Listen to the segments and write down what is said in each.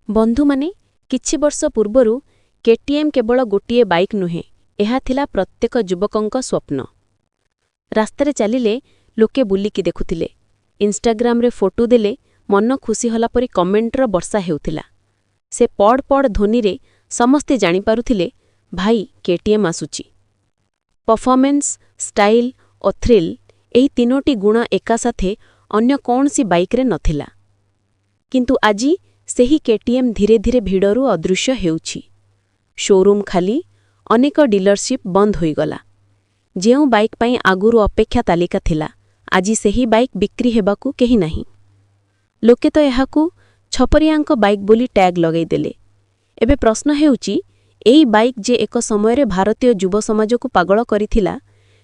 ବନ୍ଧୁମାନେ, କିଛି ବର୍ଷ ପୂର୍ବରୁ କେଟିଏମ୍ କେବଳ ଗୋଟିଏ ବାଇକ୍ ନୁହେଁ, ଏହା ଥିଲା ପ୍ରତ୍ୟେକ ଯୁବକଙ୍କ ସ୍ୱପ୍ନ। ରାସ୍ତାରେ ଚାଲିଲେ ଲୋକେ ବୁଲିକି ଦେଖୁଥିଲେ। ଇନଷ୍ଟାଗ୍ରାମରେ ଫଟୋ ଦେଲେ ମନ ଖୁସି ହେଲା ପରି କମେଣ୍ଟର ବର୍ଷା ହେଉଥିଲା। ସେ ପଡ଼ ପଡ଼ ଧ୍ୱନିରେ ସମସ୍ତେ ଜାଣିପାରୁଥିଲେ, ଭାଇ, କେଟିଏମ୍ ଆସୁଛି। ପରଫର୍ମାନ୍ସ, ଷ୍ଟାଇଲ୍ ଓ ଥ୍ରିଲ୍, ଏହି ତିନୋଟି ଗୁଣ ଏକାସାଥେ ଅନ୍ୟ କୌଣସି ବାଇକ୍ରେ ନଥିଲା। କିନ୍ତୁ ଆଜି ସେହି କେଟିଏମ୍ ଧୀରେ ଧୀରେ ଭିଡ଼ରୁ ଅଦୃଶ୍ୟ ହେଉଛି। ଶୋରୁମ୍ ଖାଲି, ଅନେକ ଡିଲରସିପ୍ ବନ୍ଦ ହୋଇଗଲା। ଯେଉଁ ବାଇକ୍ ପାଇଁ ଆଗରୁ ଅପେକ୍ଷା ତାଲିକା ଥିଲା, ଆଜି ସେହି ବାଇକ୍ ବିକ୍ରି ହେବାକୁ କେହି ନାହିଁ। ଲୋକେ ତ ଏହାକୁ ଛପରିଆଙ୍କ ବାଇକ୍ ବୋଲି ଟ୍ୟାଗ୍ ଲଗାଇଦେଲେ। ଏବେ ପ୍ରଶ୍ନ ହେଉଛି, ଏହି ବାଇକ୍ ଯେ ଏକ ସମୟରେ ଭାରତୀୟ ଯୁବ ସମାଜକୁ ପାଗଳ କରିଥିଲା,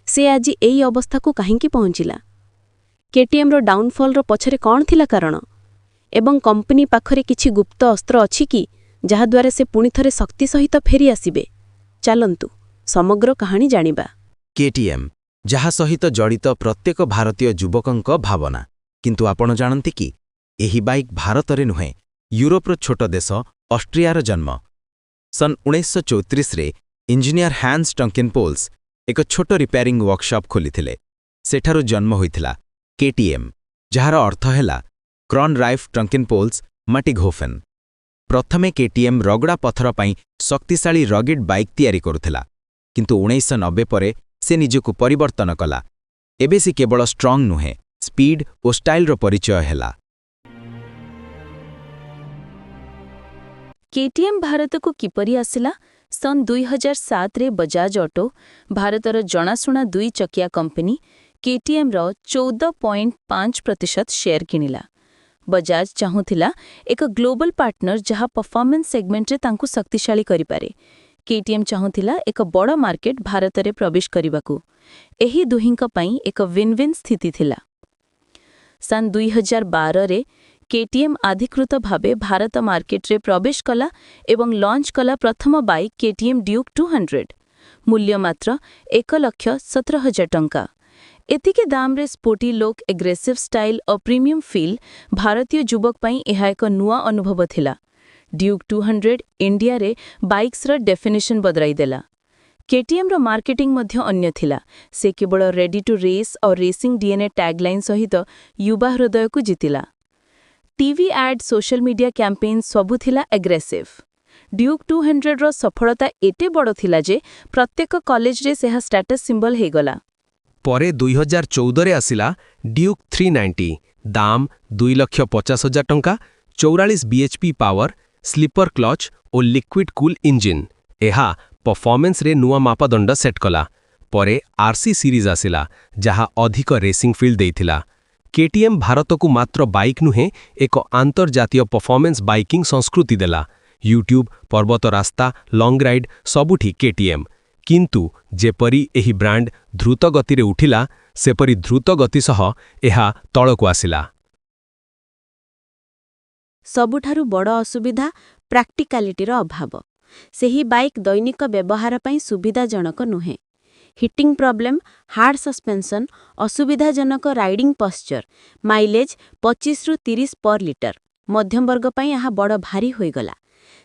ସେ ଆଜି ଏହି ଅବସ୍ଥାକୁ କାହିଁକି ପହଞ୍ଚିଲା? କେଟିଏମ୍ର ଡାଉନଫଲ୍ର ପଛରେ କ'ଣ ଥିଲା କାରଣ? ଏବଂ କମ୍ପାନୀ ପାଖରେ କିଛି ଗୁପ୍ତ ଅସ୍ତ୍ର ଅଛି କି, ଯାହାଦ୍ୱାରା ସେ ପୁଣିଥରେ ଶକ୍ତି ସହିତ ଫେରିଆସିବେ? ଚାଲନ୍ତୁ, ସମଗ୍ର କାହାଣୀ ଜାଣିବା। କେଟିଏମ୍, ଯାହା ସହିତ ଜଡ଼ିତ ପ୍ରତ୍ୟେକ ଭାରତୀୟ ଯୁବକଙ୍କ ଭାବନା। କିନ୍ତୁ ଆପଣ ଜାଣନ୍ତି କି, ଏହି ବାଇକ୍ ଭାରତରେ ନୁହେଁ, ୟୁରୋପର ଛୋଟ ଦେଶ ଅଷ୍ଟ୍ରିଆର ଜନ୍ମ। ସନ୍ 1934ରେ ଇଞ୍ଜିନିୟର ହ୍ୟାନ୍ସ ଟଙ୍କେନପୋଲ୍ସ ଏକ ଛୋଟ ରିପେୟାରିଂ ୱାର୍କସପ୍ ଖୋଲିଥିଲେ। ସେଠାରୁ ଜନ୍ମ ହୋଇଥିଲା କେଟିଏମ୍, ଯାହାର ଅର୍ଥ ହେଲା କ୍ରନ୍ ରାଇଫ୍ ଟଙ୍କେନପୋଲ୍ସ ମାଟିଘୋଫେନ୍। ପ୍ରଥମେ କେଟିଏମ୍ ରଗଡ଼ା ପଥର ପାଇଁ ଶକ୍ତିଶାଳୀ ରଗିଡ୍ ବାଇକ୍ ତିଆରି କରୁଥିଲା। କିନ୍ତୁ 1990 ପରେ ସେ ନିଜକୁ ପରିବର୍ତ୍ତନ କଲା। ଏବେ ସେ କେବଳ ଷ୍ଟ୍ରଙ୍ଗ ନୁହେଁ, ସ୍ପିଡ୍ ଓ ଷ୍ଟାଇଲ୍ର ପରିଚୟ ହେଲା। କେଟିଏମ୍ ଭାରତକୁ କିପରି ଆସିଲା? ସନ୍ 2007ରେ ବଜାଜ ଅଟୋ, ଭାରତର ଜଣାଶୁଣା ଦୁଇ ଚକିଆ କମ୍ପାନୀ, କେଟିଏମ୍ର 14.5% ସେୟାର କିଣିଲା। ବଜାଜ ଚାହୁଁଥିଲା ଏକ ଗ୍ଲୋବାଲ ପାର୍ଟନର, ଯାହା ପରଫର୍ମାନ୍ସ ସେଗମେଣ୍ଟରେ ତାଙ୍କୁ ଶକ୍ତିଶାଳୀ କରିପାରେ। କେଟିଏମ୍ ଚାହୁଁଥିଲା ଏକ ବଡ଼ ମାର୍କେଟ ଭାରତରେ ପ୍ରବେଶ କରିବାକୁ। ଏହି ଦୁହିଁଙ୍କ ପାଇଁ ଏକ ୱିନ୍ ୱିନ୍ ସ୍ଥିତି ଥିଲା। ସନ୍ 2012ରେ କେଟିଏମ୍ ଅଧିକୃତ ଭାବେ ଭାରତ ମାର୍କେଟରେ ପ୍ରବେଶ କଲା ଏବଂ ଲଞ୍ଚ କଲା ପ୍ରଥମ ବାଇକ୍ କେଟିଏମ୍ ଡ୍ୟୁକ୍ 200। ମୂଲ୍ୟ ମାତ୍ର 1,17,000 ଟଙ୍କା। ଏତିକି ଦାମରେ ସ୍ପୋର୍ଟି ଲୁକ୍, ଏଗ୍ରେସିଭ୍ ଷ୍ଟାଇଲ୍ ଓ ପ୍ରିମିୟମ୍ ଫିଲ୍, ଭାରତୀୟ ଯୁବକ ପାଇଁ ଏହା ଏକ ନୂଆ ଅନୁଭବ ଥିଲା। ଡ୍ୟୁକ୍ 200 ଇଣ୍ଡିଆରେ ବାଇକ୍ସର ଡେଫିନିସନ୍ ବଦଳାଇଦେଲା। କେଟିଏମ୍ର ମାର୍କେଟିଂ ମଧ୍ୟ ଅନ୍ୟ ଥିଲା। ସେ କେବଳ ରେଡି ଟୁ ରେସ୍ ଓ ରେସିଂ ଡିଏନ୍ଏ ଟ୍ୟାଗ୍ଲାଇନ୍ ସହିତ ଯୁବା ହୃଦୟକୁ ଜିତିଲା। TV add, social media campaign ସବୁ ଥିଲା ଏଗ୍ରେସିଭ୍। ଡ୍ୟୁକ୍ 200ର ସଫଳତା ଏତେ ବଡ଼ ଥିଲା ଯେ ପ୍ରତ୍ୟେକ କଲେଜରେ ଏହା ଷ୍ଟାଟସ୍ ସିମ୍ବଲ ହେଇଗଲା। ପରେ 2014ରେ ଆସିଲା ଡ୍ୟୁକ୍ 390। ଦାମ 2,50,000 ଟଙ୍କା, 44 ବିଏଚ୍ପି ପାୱାର, ସ୍ଲିପର କ୍ଲଚ୍ ଓ ଲିକ୍ୱିଡ୍ କୁଲ୍ ଇଞ୍ଜିନ୍। ଏହା ପରଫର୍ମାନ୍ସରେ ନୂଆ ମାପଦଣ୍ଡ ସେଟ୍ କଲା। ପରେ ଆର୍ସି ସିରିଜ୍ ଆସିଲା, ଯାହା ଅଧିକ ରେସିଂ ଫିଲ୍ ଦେଇଥିଲା। କେଟିଏମ୍ ଭାରତକୁ ମାତ୍ର ବାଇକ୍ ନୁହେଁ, ଏକ ଆନ୍ତର୍ଜାତୀୟ ପରଫର୍ମାନ୍ସ ବାଇକିଂ ସଂସ୍କୃତି ଦେଲା। ୟୁଟ୍ୟୁବ୍, ପର୍ବତ ରାସ୍ତା, ଲଙ୍ଗ୍ ରାଇଡ୍, ସବୁଠି କେଟିଏମ୍। କିନ୍ତୁ ଯେପରି ଏହି ବ୍ରାଣ୍ଡ ଦ୍ରୁତ ଗତିରେ ଉଠିଲା, ସେପରି ଦ୍ରୁତ ଗତି ସହ ଏହା ତଳକୁ ଆସିଲା। ସବୁଠାରୁ ବଡ଼ ଅସୁବିଧା ପ୍ରାକ୍ଟିକାଲିଟିର ଅଭାବ। ସେହି ବାଇକ୍ ଦୈନିକ ବ୍ୟବହାର ପାଇଁ ସୁବିଧାଜନକ ନୁହେଁ। ହିଟିଂ ପ୍ରୋବ୍ଲେମ୍, ହାର୍ଡ ସସ୍ପେନ୍ସନ୍, ଅସୁବିଧାଜନକ ରାଇଡିଂ ପଶ୍ଚର, ମାଇଲେଜ୍ 25ରୁ 30 ପର୍ ଲିଟର। ମଧ୍ୟମବର୍ଗ ପାଇଁ ଏହା ବଡ଼ ଭାରି ହୋଇଗଲା।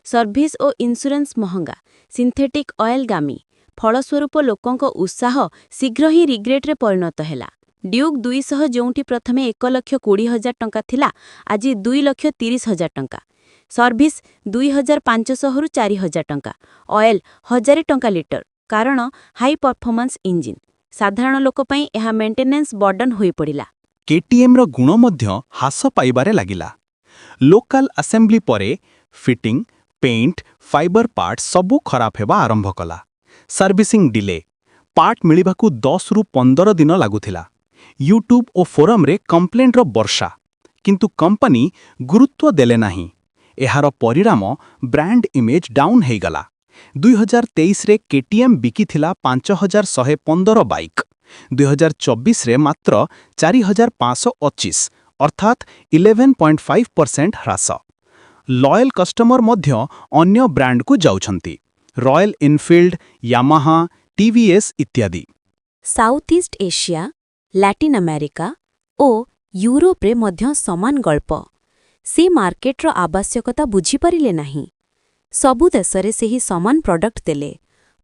ସର୍ଭିସ ଓ ଇନ୍ସୁରାନ୍ସ ମହଙ୍ଗା, ସିନ୍ଥେଟିକ୍ ଅଏଲ୍ ଦାମୀ। ଫଳସ୍ୱରୂପ ଲୋକଙ୍କ ଉତ୍ସାହ ଶୀଘ୍ର ହିଁ ରିଗ୍ରେଟରେ ପରିଣତ ହେଲା। ଡ୍ୟୁକ୍ 200 ଯେଉଁଠି ପ୍ରଥମେ 1,20,000 ଟଙ୍କା ଥିଲା, ଆଜି 2,30,000 ଟଙ୍କା। ସର୍ଭିସ 2500ରୁ 4000 ଟଙ୍କା, ଅଏଲ୍ 1000 ଟଙ୍କା ଲିଟର, କାରଣ ହାଇ ପରଫର୍ମାନ୍ସ ଇଞ୍ଜିନ୍। ସାଧାରଣ ଲୋକ ପାଇଁ ଏହା ମେଣ୍ଟେନାନ୍ସ ବର୍ଡନ୍ ହୋଇପଡ଼ିଲା। କେଟିଏମ୍ର ଗୁଣ ମଧ୍ୟ ହ୍ରାସ ପାଇବାରେ ଲାଗିଲା। ଲୋକାଲ ଆସେମ୍ବଲି ପରେ ଫିଟିଂ, ପେଣ୍ଟ, ଫାଇବର ପାର୍ଟ ସବୁ ଖରାପ ହେବା ଆରମ୍ଭ କଲା। ସର୍ଭିସିଂ ଡିଲେ, ପାର୍ଟ ମିଳିବାକୁ 10ରୁ 15 ଦିନ ଲାଗୁଥିଲା। ୟୁଟ୍ୟୁବ୍ ଓ ଫୋରମରେ କମ୍ପ୍ଲେଣ୍ଟର ବର୍ଷା, କିନ୍ତୁ କମ୍ପାନୀ ଗୁରୁତ୍ୱ ଦେଲେ ନାହିଁ। ଏହାର ପରିଣାମ ବ୍ରାଣ୍ଡ ଇମେଜ୍ ଡାଉନ୍ ହେଇଗଲା। 2023ରେ କେଟିଏମ୍ ବିକିଥିଲା 5115 ବାଇକ୍, 2024ରେ ମାତ୍ର 4525, ଅର୍ଥାତ୍ 11.5% ହ୍ରାସ। ଲୟାଲ କଷ୍ଟମର ମଧ୍ୟ ଅନ୍ୟ ବ୍ରାଣ୍ଡକୁ ଯାଉଛନ୍ତି, ରୟାଲ ଏନଫିଲ୍ଡ, ୟାମାହା, ଟିଭିଏସ୍ ଇତ୍ୟାଦି। ସାଉଥ୍ ଇଷ୍ଟ ଏସିଆ, ଲାଟିନ୍ ଆମେରିକା ଓ ୟୁରୋପରେ ମଧ୍ୟ ସମାନ ଗଳ୍ପ। ସେ ମାର୍କେଟର ଆବଶ୍ୟକତା ବୁଝିପାରିଲେ ନାହିଁ। ସବୁ ଦେଶରେ ସେହି ସମାନ ପ୍ରଡକ୍ଟ ଦେଲେ।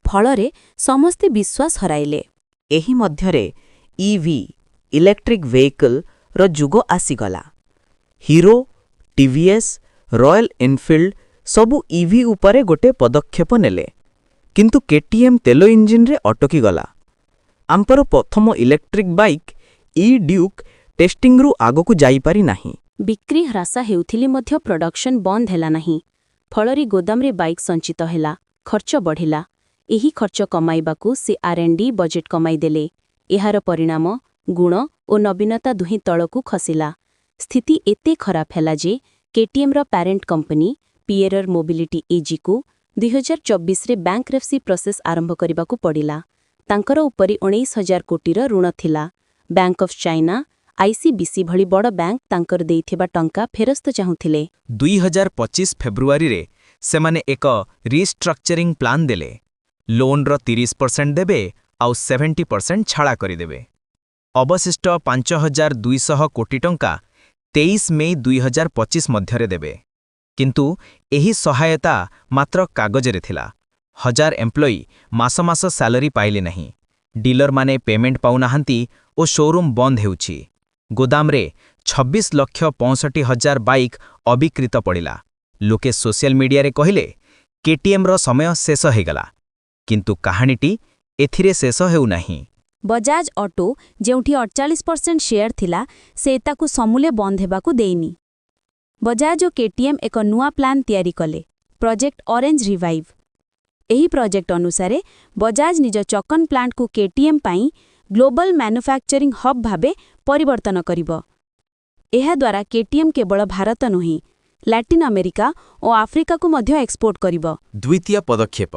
ଫଳରେ ସମସ୍ତେ ବିଶ୍ୱାସ ହରାଇଲେ। ଏହି ମଧ୍ୟରେ ଇଭି, ଇଲେକ୍ଟ୍ରିକ୍ ଭେହିକଲ୍ର ଯୁଗ ଆସିଗଲା। ହିରୋ, ଟିଭିଏସ୍, ରୟାଲ ଏନଫିଲ୍ଡ ସବୁ ଇଭି ଉପରେ ଗୋଟେ ପଦକ୍ଷେପ ନେଲେ। କିନ୍ତୁ କେଟିଏମ୍ ତେଲ ଇଞ୍ଜିନରେ ଅଟକିଗଲା। ଆମ୍ପର ପ୍ରଥମ ଇଲେକ୍ଟ୍ରିକ୍ ବାଇକ୍ ଇ ଡ୍ୟୁକ୍ ଟେଷ୍ଟିଂରୁ ଆଗକୁ ଯାଇପାରି ନାହିଁ। ବିକ୍ରି ହ୍ରାସ ହେଉଥିଲେ ମଧ୍ୟ ପ୍ରଡକ୍ସନ ବନ୍ଦ ହେଲା ନାହିଁ। ଫଳରେ ଗୋଦାମରେ ବାଇକ୍ ସଞ୍ଚିତ ହେଲା, ଖର୍ଚ୍ଚ ବଢ଼ିଲା। ଏହି ଖର୍ଚ୍ଚ କମାଇବାକୁ ସେ ଆର୍ ଆଣ୍ଡ ଡି ବଜେଟ୍ କମାଇଦେଲେ। ଏହାର ପରିଣାମ, ଗୁଣ ଓ ନବୀନତା ଦୁହେଁ ତଳକୁ ଖସିଲା। ସ୍ଥିତି ଏତେ ଖରାପ ହେଲା ଯେ କେଟିଏମ୍ର ପ୍ୟାରେଣ୍ଟ କମ୍ପାନୀ ପିଏରର ମୋବିଲିଟି ଏଜିକୁ 2024ରେ ବ୍ୟାଙ୍କରପ୍ସି ପ୍ରୋସେସ୍ ଆରମ୍ଭ କରିବାକୁ ପଡ଼ିଲା। ତାଙ୍କର ଉପରେ 19,000 କୋଟିର ଋଣ ଥିଲା। ବ୍ୟାଙ୍କ ଅଫ୍ ଚାଇନା, ଆଇସିବିସି ଭଳି ବଡ଼ ବ୍ୟାଙ୍କ ତାଙ୍କର ଦେଇଥିବା ଟଙ୍କା ଫେରସ୍ତ ଚାହୁଁଥିଲେ। 2025 ଫେବୃଆରୀରେ ସେମାନେ ଏକ ରିଷ୍ଟ୍ରକ୍ଚରିଂ ପ୍ଲାନ୍ ଦେଲେ। ଲୋନ୍ର 30% ଦେବେ ଆଉ 70% ଛାଡ଼ କରିଦେବେ। ଅବଶିଷ୍ଟ 5200 କୋଟି ଟଙ୍କା 23 ମେ 2025 ମଧ୍ୟରେ ଦେବେ। କିନ୍ତୁ ଏହି ସହାୟତା ମାତ୍ର କାଗଜରେ ଥିଲା। ହଜାର ଏମ୍ପ୍ଲୟି ମାସ ମାସ ସାଲାରୀ ପାଇଲେ ନାହିଁ। ଡିଲରମାନେ ପେମେଣ୍ଟ ପାଉନାହାନ୍ତି ଓ ଶୋରୁମ୍ ବନ୍ଦ ହେଉଛି। ଗୋଦାମରେ 26,65,000 ବାଇକ୍ ଅବିକ୍ରିତ ପଡ଼ିଲା। ଲୋକେ ସୋସିଆଲ ମିଡିଆରେ କହିଲେ, କେଟିଏମ୍ର ସମୟ ଶେଷ ହୋଇଗଲା। କିନ୍ତୁ କାହାଣୀଟି ଏଥିରେ ଶେଷ ହେଉନାହିଁ। ବଜାଜ ଅଟୋ, ଯେଉଁଠି 48% ସେୟାର ଥିଲା, ସେ ତାକୁ ସମୂଳେ ବନ୍ଦ ହେବାକୁ ଦେଇନି। ବଜାଜ ଓ କେଟିଏମ୍ ଏକ ନୂଆ ପ୍ଲାନ୍ ତିଆରି କଲେ, ପ୍ରୋଜେକ୍ଟ ଅରେଞ୍ଜ ରିଭାଇଭ୍। ଏହି ପ୍ରୋଜେକ୍ଟ ଅନୁସାରେ ବଜାଜ ନିଜ ଚକନ ପ୍ଲାଣ୍ଟକୁ କେଟିଏମ୍ ପାଇଁ ଗ୍ଲୋବାଲ ମ୍ୟାନୁଫ୍ୟାକ୍ଚରିଂ ହବ୍ ଭାବେ ପରିବର୍ତ୍ତନ କରିବ। ଏହାଦ୍ୱାରା କେଟିଏମ୍ କେବଳ ଭାରତ ନୁହେଁ, ଲାଟିନ୍ ଆମେରିକା ଓ ଆଫ୍ରିକାକୁ ମଧ୍ୟ ଏକ୍ସପୋର୍ଟ କରିବ। ଦ୍ୱିତୀୟ ପଦକ୍ଷେପ,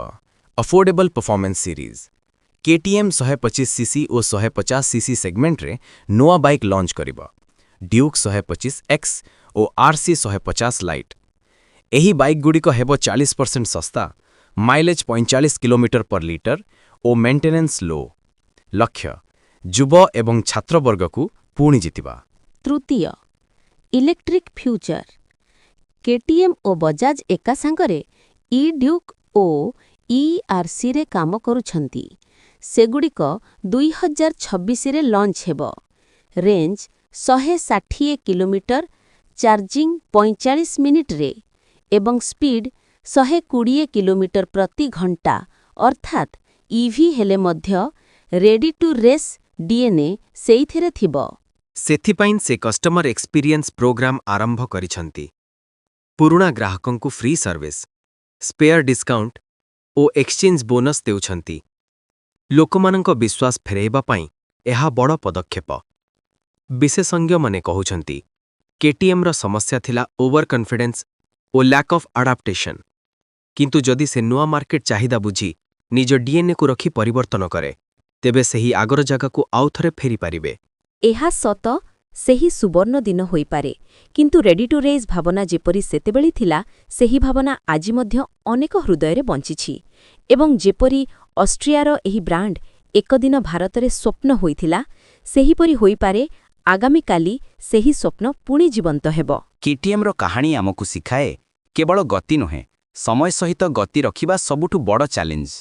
ଅଫୋର୍ଡେବଲ୍ ପରଫର୍ମାନ୍ସ ସିରିଜ୍। କେଟିଏମ୍ 125 ସିସି ଓ 150 ସିସି ସେଗମେଣ୍ଟରେ ନୂଆ ବାଇକ୍ ଲଞ୍ଚ କରିବ, ଡ୍ୟୁକ୍ 125 ଏକ୍ସ ଓ ଆର୍ସି 150 ଲାଇଟ୍। ଏହି ବାଇକ୍ଗୁଡ଼ିକ ହେବ 40% ଶସ୍ତା, ମାଇଲେଜ୍ 45 କିଲୋମିଟର ପର ଲିଟର ଓ ମେଣ୍ଟେନାନ୍ସ ଲୋ। ଲକ୍ଷ୍ୟ, ଯୁବ ଏବଂ ଛାତ୍ରବର୍ଗକୁ ପୁଣି ଜିତିବା। ତୃତୀୟ, ଇଲେକ୍ଟ୍ରିକ୍ ଫ୍ୟୁଚର। କେଟିଏମ୍ ଓ ବଜାଜ ଏକା ସାଙ୍ଗରେ ଇ ଡ୍ୟୁକ୍ ଓ ଇଆର୍ସିରେ କାମ କରୁଛନ୍ତି। ସେଗୁଡ଼ିକ 2026ରେ ଲଞ୍ଚ ହେବ। ରେଞ୍ଜ 160 କିଲୋମିଟର, ଚାର୍ଜିଂ 45 ମିନିଟରେ ଏବଂ ସ୍ପିଡ୍ 120 କିଲୋମିଟର ପ୍ରତି ଘଣ୍ଟା। ଅର୍ଥାତ୍ ଇଭି ହେଲେ ମଧ୍ୟ ରେଡି ଟୁ ରେସ୍ ଡିଏନ୍ଏ ସେଇଥିରେ ଥିବ। ସେଥିପାଇଁ ସେ କଷ୍ଟମର ଏକ୍ସପିରିଏନ୍ସ ପ୍ରୋଗ୍ରାମ ଆରମ୍ଭ କରିଛନ୍ତି। ପୁରୁଣା ଗ୍ରାହକଙ୍କୁ ଫ୍ରି ସର୍ଭିସ, ସ୍ପେୟାର ଡିସ୍କାଉଣ୍ଟ ଓ ଏକ୍ସଚେଞ୍ଜ ବୋନସ୍ ଦେଉଛନ୍ତି। ଲୋକମାନଙ୍କ ବିଶ୍ୱାସ ଫେରାଇବା ପାଇଁ ଏହା ବଡ଼ ପଦକ୍ଷେପ। ବିଶେଷଜ୍ଞମାନେ କହୁଛନ୍ତି, କେଟିଏମ୍ର ସମସ୍ୟା ଥିଲା over confidence O lack of adaptation. କିନ୍ତୁ ଯଦି ସେ ନୂଆ ମାର୍କେଟ ଚାହିଦା ବୁଝି ନିଜ ଡିଏନ୍ଏକୁ ରଖି ପରିବର୍ତ୍ତନ କରେ, ତେବେ ସେହି ଆଗର ଜାଗାକୁ ଆଉଥରେ ଫେରିପାରିବେ। ଏହା ସତ, ସେହି ସୁବର୍ଣ୍ଣ ଦିନ ହୋଇପାରେ। କିନ୍ତୁ ରେଡି ଟୁ ରେଜ୍ ଭାବନା ଯେପରି ସେତେବେଳେ ଥିଲା, ସେହି ଭାବନା ଆଜି ମଧ୍ୟ ଅନେକ ହୃଦୟରେ ବଞ୍ଚିଛି। ଏବଂ ଯେପରି ଅଷ୍ଟ୍ରିଆର ଏହି ବ୍ରାଣ୍ଡ ଏକଦିନ ଭାରତରେ ସ୍ୱପ୍ନ ହୋଇଥିଲା, ସେହିପରି ହୋଇପାରେ ଆଗାମୀକାଲି ସେହି ସ୍ୱପ୍ନ ପୁଣି ଜୀବନ୍ତ ହେବ। କେଟିଏମ୍ର କାହାଣୀ ଆମକୁ ଶିଖାଏ, କେବଳ ଗତି ନୁହେଁ, ସମୟ ସହିତ ଗତି ରଖିବା ସବୁଠୁ ବଡ଼ ଚ୍ୟାଲେଞ୍ଜ।